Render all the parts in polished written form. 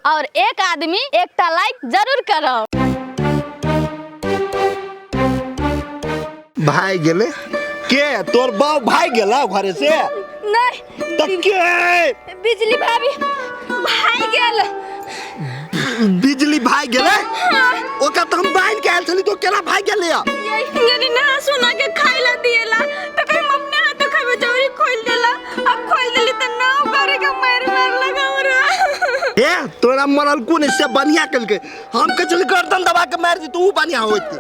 और एक आदमी एकटा लाइक जरूर करब। भाई गेले के तोर बाप भाई गेला घरे से? नहीं। त के बिजली भाभी भाई गेल। बिजली भाई गेले? ओका त हम बांध के आयल छली तो केना भाई गेले? यही यदि नहा सोना के खाइ ला दिएला त कहीं हम अपने हाथ खाबे जौरी खोल देला। अब खोल देली त ना करे के मार मार लगा हमरा। ए तोरा मरल कोन से बढ़िया कलके हम के चल गर्दन दबा के मार दी तू बढ़िया होइत।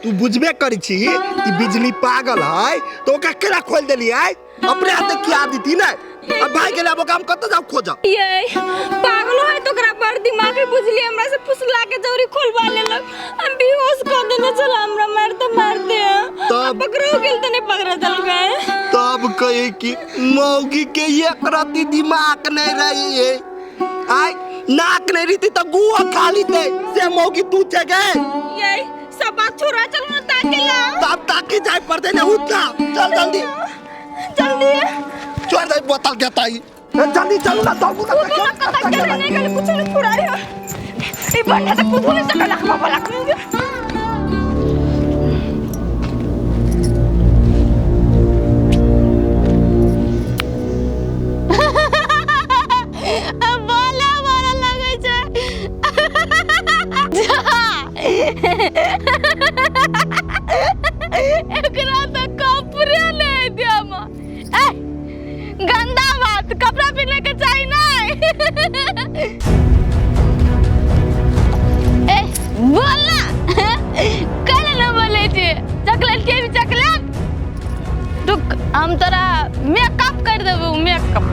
तू बुझबे करी छी कि बिजली पागल है तो ओका केना खोल देली? आय अपने हाथ किया दीती ने। अब भाई गेले, अब ओका हम कत जाऊ खोज? ये पागल है तो ओकरा बड़ दिमाग है बुझली, हमरा से फुसला के जौरी खोलवा लेलक। हम बेहोश कर देने चल हमरा मार तो मार दे। तब पकड़ो गेल त नहीं पकड़ा चल गए। तब कहे कि मौगी के एक रत्ती दिमाग नहीं रही है। आय नाक नहीं रही त गुआ खा लीते से मौगी तू छे गए। ये सब बात छोड़ा चल ना ताकेला। तब ताकी जाए पड़ते ने उठना चल जल्दी जल्दी छोड़ दे बोतल के ताई जल्दी चलू ना दौड़ू ना। तू ना कता के नहीं गले कुछ नहीं छुड़ा है। ई बंदा त कुछ नहीं सकला हम बोला बोले मारा लगै छै। एकरा त कपड़े नहीं देम। ए गंदा बात, कपड़ा पहने के चाही नहीं। ए बोल ना कल न बोले छे चॉकलेट के भी चॉकलेट। रुक हम तोरा मेकअप कर देबो मेकअप।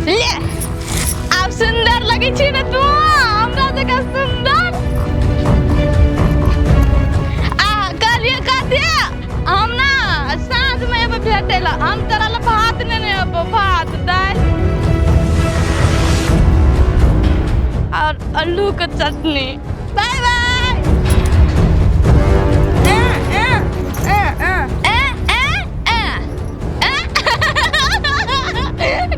ले आप सुंदर लगे छी ना तू हमरा जगह सुंदर। आ कहलिए कहते हम ना साँझ में एबे भेटे ला, हम तोरा ला भात नेने अबो भात दालि और आलू के चटनी। Bye bye. ए ए ए ए ए ए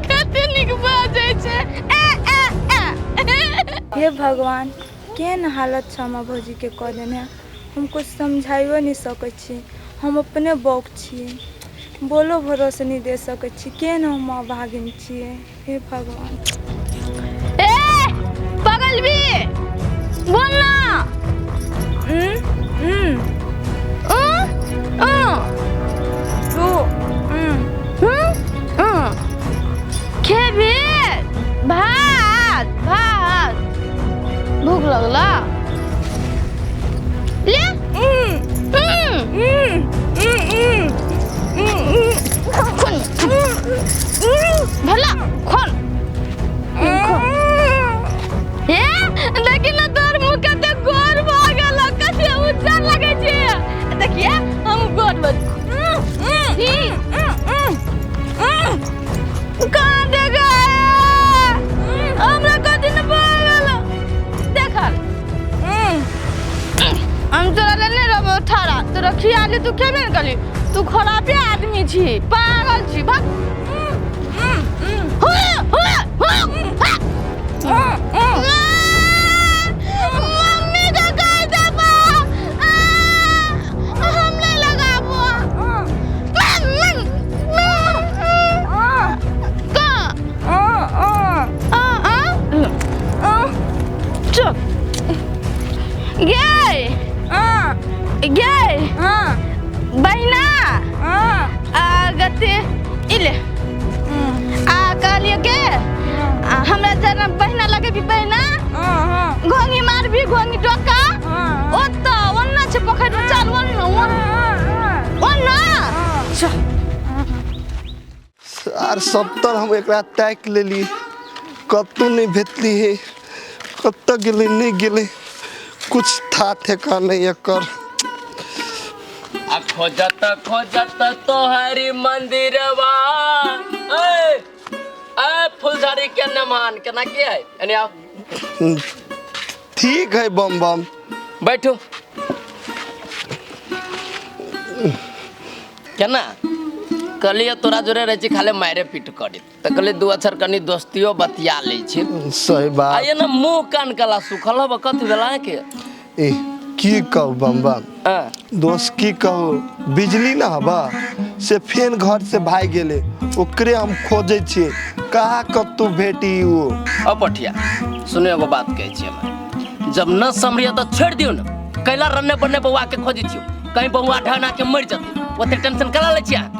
कते नीक बाजै छै। ए ए ए हे भगवान केहन हालत छै हमर भौजी के कऽ देने। हम कुछ समझाइयो नहीं सकै छी, हम अपने बौक छी, बोलो भरोसे नहीं दे सकै छी। केहन हम अभागिन छियै हे भगवान। ए पगल भी बोल ना। उ उ टू खेबी भात भात भूख लगला ले। खोल भला खोल ए देखी ना तोर मुँह कते गोर भऽ गेल कते उज्जर लगै छै। देखिए हम गोर भऽ कहाँ देखा हमरा कथी ने भऽ गेल। देखल हम तोरा ले नहीं रहबो ठाड़ा, तोरा खियाली तू खेबे ने कली। तू खराबे आदमी छी पागल छी भग। मम्मी के कह देबो हम नहीं लगाबो। का आ आ चुप गे गे बहिना आ गते इले आ कहलिए के हमरा जना बहिना लगे भी बहिना घोंगी मारबी घोंगी डोका ओत ओन्ना छै पोखरि में चल ओन्ना ओन्ना चल। आर सप्तर हम एकरा ताकि लेली कतौ नहीं भेटली है, कतऽ गेलै नहीं गेलै कुछ था ठेका नहीं एकर। आ खोजत खोजत तोहरी मंदिरवा ए ए फुलझड़ी के नमान केना के है एने आओ। ठीक है बम बम बैठो। केना कहलियै तोरा जोरे रहै छी खाली मारे पीट करी तऽ कहलियै दू अक्षर कनि दोस्तियो बतिया लै छी। सही आ बात। ये ना मुँह कान कला सुखल हब, कथी भेल अहाँके? ए की कहू बम बम हाँ। दोस्त, की कहू, बिजली ना हबा से फेन घर से भागि गेलै, ओकरे हम खोजै छियै, कहाँ कतौ भेटी ओ। पठिया सुनो, एगो बात कहै छी हम, जब न समरिया तऽ छोड़ि दियौ ने, कैला रन्ने बन्ने बौआ के खोजै छियौ, कहीं बौआ ढहना के मरि जेतै, ओते टेंशन कला लै छियै अहाँ?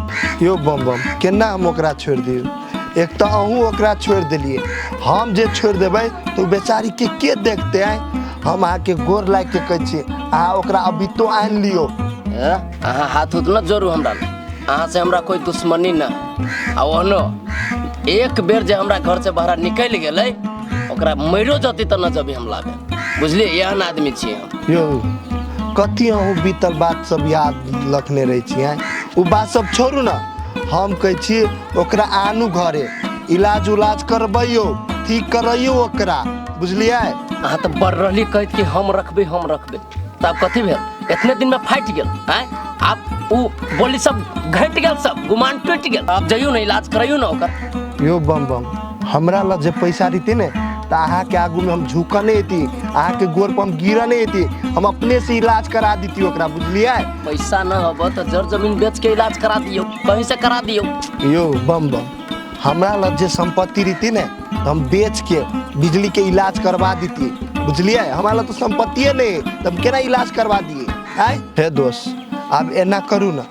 यौ बम बम, केना हम ओकरा छोड़ि दियौ? एक तऽ अहूँ ओकरा छोड़ि देलियै, हम जे छोड़ि देबै तऽ ओ बेचारीके के देखतै? आँय, हम अहाँके गोर लागि के कहै छी, अहाँ ओकरा अबितो आनि लियौ। अहाँ हाथ उत न जोड़ू हमरा लग, अहाँ से हमरा कोई दुश्मनी न है। आ ओहनो एक बेर जे हमरा घर से बाहर निकलि गेलै, ओकरा मरियो जतै तऽ न जबी हम लाबे, बुझलियै? एहन आदमी छियै हम। यौ कथी अहूँ बीतल बात सब याद रखने रहै छी? आँय, ओ बात सब छोड़ू ने, हम कहै छी ओकरा आनू घरे, इलाज उलाज करबैयौ, ठीक करैयौ ओकरा, बुझलियै? अहाँ तऽ बड़ रहली कहैत कि हम रखबै हम रखबै, तब कथी भेल? इतने दिन में फाटि गेल। आँय, आब ओ बोली सब घटि गेल, सब गुमान टूटि गेल। आब जइयौ ने, इलाज करैयौ ने ओकर। यौ बम बम, हमरा लग जे पैसा रहितै ने तऽ अहाँके आगूमे हम झुकऽ नहि अयती, अहाँके गोर पर हम गिरऽ नहि अयती, हम अपने से इलाज करा देती ओकरा, बुझलियै? पैसा न हब तऽ जर जमीन बेच के इलाज करा दियौ, कहीं से करा दियौ। यौ बम बम, हमरा लग जे सम्पत्ति रहितै ने तऽ हम बेच के बिजली के इलाज करवा देती, बुझलियै? हमरा लग तऽ सम्पत्तिए नहि है, तऽ हम केना इलाज करवा दियै? आँय हे दोस्त, आब एना करू ने,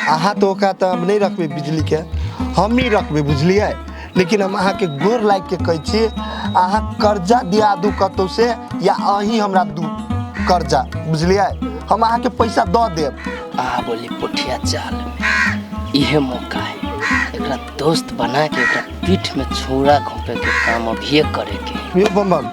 अहाँ तऽ ओकरा तऽ हम नहि रखबै, बिजलीके हम ही रखबै, बुझलियै? लेकिन हम अहाँके गोर लागि के कहै छी, अहाँ कर्जा दिया दू कतौ से, या अहीं हमरा दू कर्जा, बुझलियै? हम अहाँके पैसा दऽ देब। आ बोली पोठिया चाल में इहे मौका है, एकरा दोस्त बना के एकरा पीठ में छुरा घोंपे के काम अभिये करे के। यौ बम बम,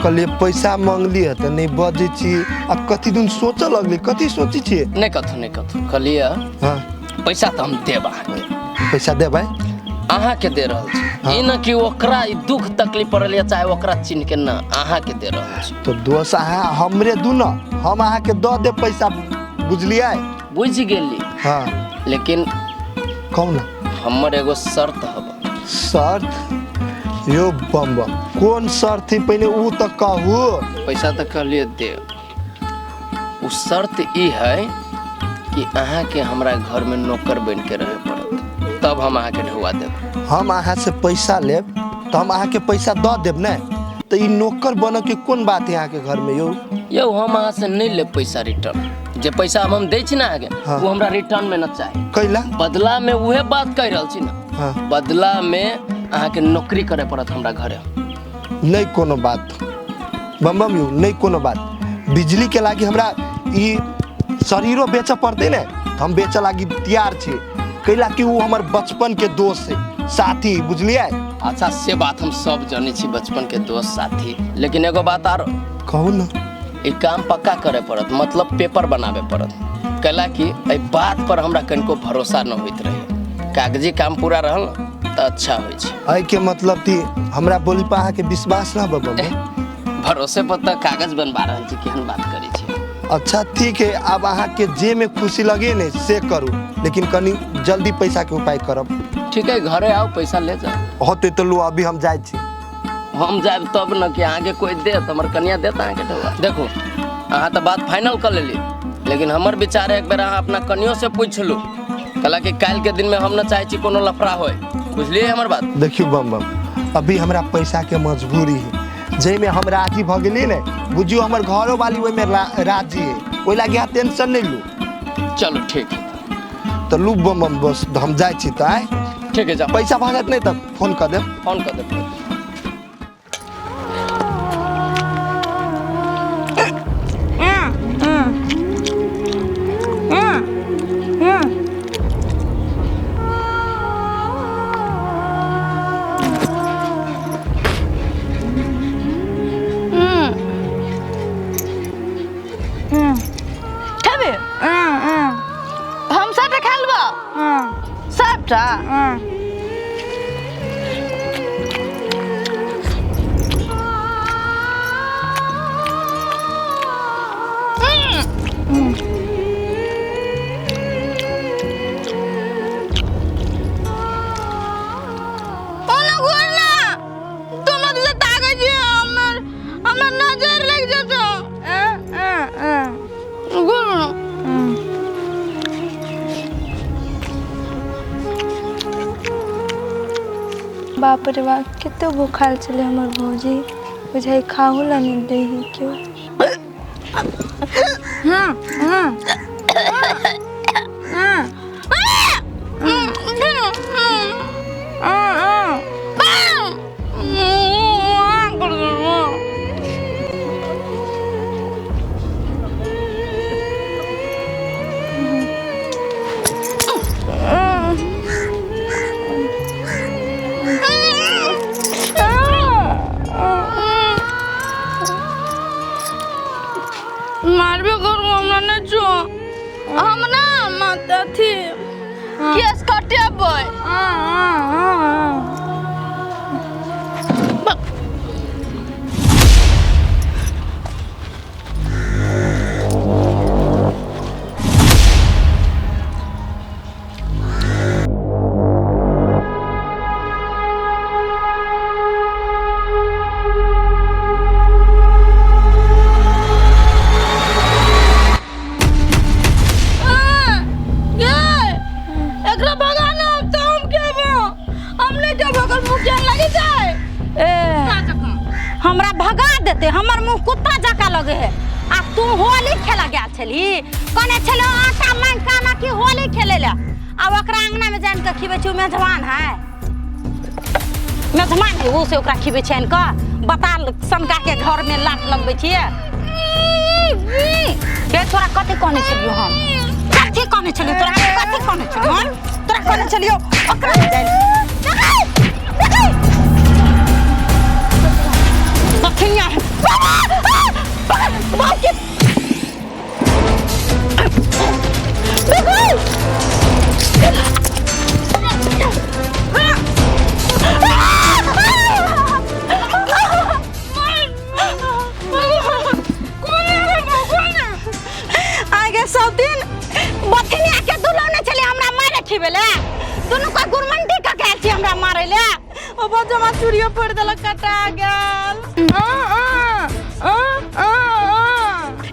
कहलियै पैसा मंगली है तऽ नहि बजै छी, आ कथी दिन सोचऽ लगली, कथी सोचै छियै? नहि कथू नहि कथू, कहलियै हाँ पैसा तऽ हम देब अहाँके। पैसा देबै? अहाँके दे रहल छी। हाँ। ई न कि ओकरा ई दुख तकलीफ पड़ल या चाहे ओकरा चिन्ह के न, अहाँके दे रहल छी। तऽ दोस्त अहाँ हमरे दू न, हम अहाँके दऽ देब पैसा, बुझलियै? बुझि गेली। हाँ। लेकिन कहू ने। हमर एगो शर्त हब। शर्त? यौ बम बम, कोन शर्त है पहिने ओ तऽ कहू। पैसा तऽ कहलियै देब, ओ शर्त ई है कि अहाँके हमरा घर में नौकर बन के रहे पड़त, तब हम अहाँके ढुआ देब। हम अहाँ से पैसा लेब तऽ हम अहाँके पैसा दऽ देब ने, तऽ ई नौकर बनऽ के कोन बात है अहाँके घर में यौ? यौ हम अहाँ से नहीं लेब पैसा रिटर्न, जे पैसा हम दै छी ने अहाँके। हाँ। वो हमरा रिटर्न में न चाही। कैला? बदला में उहे बात कहि रहल छी ने। हाँ। बदला में अहाँके नौकरी करे पड़त हमरा घरे। नहीं कोनो बात बम बम यौ, नहीं कोनो बात। बिजली के लागी हमरा ई शरीरो बेचऽ पड़तै ने, तऽ हम बेचऽ लागी तैयार छी, कैला कि ओ हमर बचपन के दोस्त है, साथी, बुझलियै? अच्छा से बात हम सब जानै छी, बचपन के दोस्त साथी, लेकिन एगो बात आरो। कहू ने। ई काम पक्का करे पड़त, मतलब पेपर बनाबे पड़त, कैला कि एहि बात पर हमरा कनिको भरोसा न होइत रहे। कागजी काम पूरा रहल ने तऽ अच्छा होइ छै। एहिके मतलब कि हमरा बोली पर अहाँके विश्वास ना बम बम? भरोसे पर तऽ कागज बनवा रहल छी, केहन बात करै छी? अच्छा ठीक है, आब अहाँके जे में खुशी लगे ने से करू, लेकिन कनि जल्दी पैसा के उपाय करब। ठीक है, घरे आओ, पैसा ले जाओ। होते तऽ लू, अभी हम जाइ छी। हम जायब तब न कि अहाँके कोई देत, हमर कनिया देत अहाँके ढौआ? देखू अहाँ तऽ बात फाइनल कऽ लेली, लेकिन हमर विचार है एक बेर अहाँ अपना कनियो से पूछि लू, कहला कि काल्हि के दिन में हम न चाहै छी कोनो लफड़ा होय, बुझलियै हमर बात? देखियौ बम बम, अभी हमरा पैसा के मजबूरी है, जाहिमे हम राजी भऽ गेली ने, बुझियौ हमर घरो वाली ओहिमे राजी है, ओहि लागी अहाँ टेंशन नहीं लू। चलू ठीक है। तऽ लू बम बम, बस हम जाइ छी तऽ आइ। ठीक है, जाओ। पैसा भऽ जायत नहि तऽ फोन कऽ देब। फोन कऽ देब। खेबे? हम सबटा खा लेबो, सबटा। बाप रे बाप, कते भूखायल छलै हमर भौजी, बुझाइ खाहू लए नहि दै है केओ। मारबे करू हमरा नहि छो। हम ना मत अथी केस कटेबै। एकरा भगाना हम तो हम खेबो, हम नहीं खेबो, ओकर मुँह केहन लगे छै। ए हमरा भगा देते, हमर मुँह कुत्ता जका लगे है। आ तू होली खेला गेल छली, कने छलो आटा मांग के आना कि होली खेले ले। आ ओकरा अंगना में जान के खिबै छी, मेजबान है, मेजबान है, वो से ओकरा खिबै छै आनि कऽ बताल सनका के घर में लात लगबै छियै। के तोरा कथी कहने छलियौ हम? कथी कहने छलियौ तोरा? कथी कहने छलियौ हम? तोरा कहने छलियौ ओकरा जाय। बखिया है। आगे सब दिन बथिनिया के दुलौने छली हमरा मारे खिबे ले, दुनू का गुरमंडी का गेल छी हमरा मारे ले। ओ बजमा चूड़ियो फोड़ देलक, कटा गेल।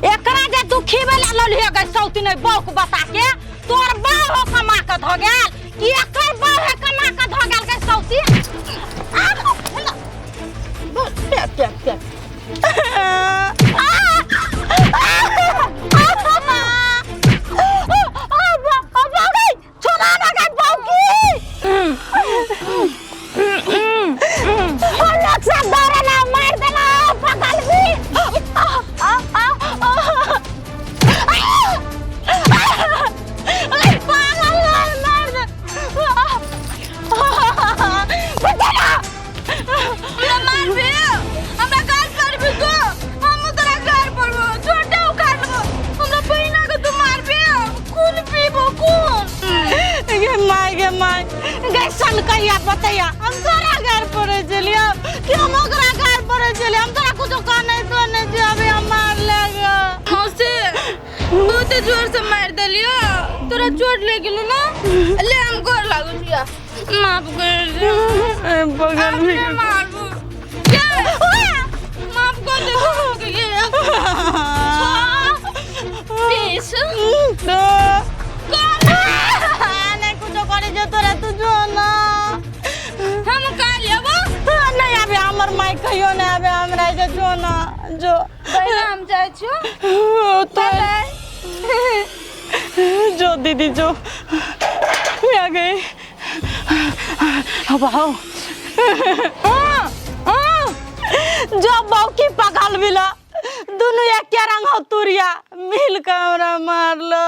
एकरा जे तू खिबे ले ललिहे गई सौती नहीं बौक बता के, तोर बाप हो कमा के ध गेल कि एकर बाप है कमा के ध गेल गई सौती। हमरा मारबे, हमरा गाल करबे तो हम तोरा गाल पड़बो, छोटा उखाड़ लेबो। हमरा बहिना के तू मारबे, खून पीबो खून। गे my, गे my, गे सन कहिया बतैया हम तोरा घर पड़े छलियो कि हम ओकरा घर पड़े छलियो? हम तोरा कुछो कहने तो नहीं छी, अभी हम मार लेगा। मौसी बहुत जोर से मार देलियो, तोरा चोट लग गेलो ना, ले हम गोर लागो छिया, माफ कर दे। बगल में मारबो क्या? माफ कर दे। 20 नहीं कुछो करे जे तोरा, तू जो ना हम काल आबो। नहीं आबे, हमर माई कहियो नहीं आबे हमरा जे, जो ना जो। पहले हम जाइ छियो। तो जो दीदी जो, मैं आ गई। अब आओ जो बौकी पगल मिला, दुनू एक रंग हो तुरिया मिल के हमरा मारलो।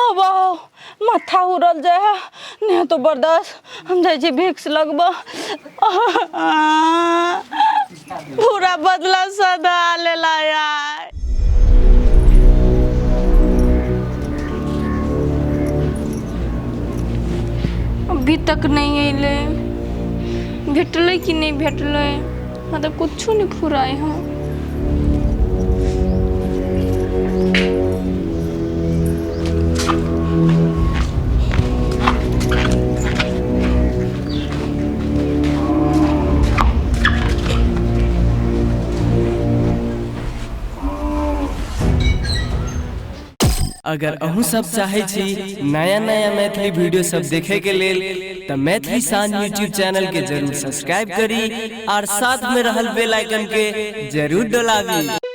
अब आओ माथा उड़ल जाए है, नहीं तो बर्दाश्त। हम जाइ छी भिक्स लगबो, पूरा बदला सदा लेला यार। अभी तक नहीं अयलै, भेटलै कि नहि भेटलै, मतलब कुछो नहि फुराय हँ। अगर अहूँ सब चाहै छी नया नया मैथिली वीडियो सब देखे के लेल तऽ मैथिली शान यूट्यूब चैनल के जरूर सब्सक्राइब करी और साथ में रहल बेल आइकन के जरूर डोलाबी।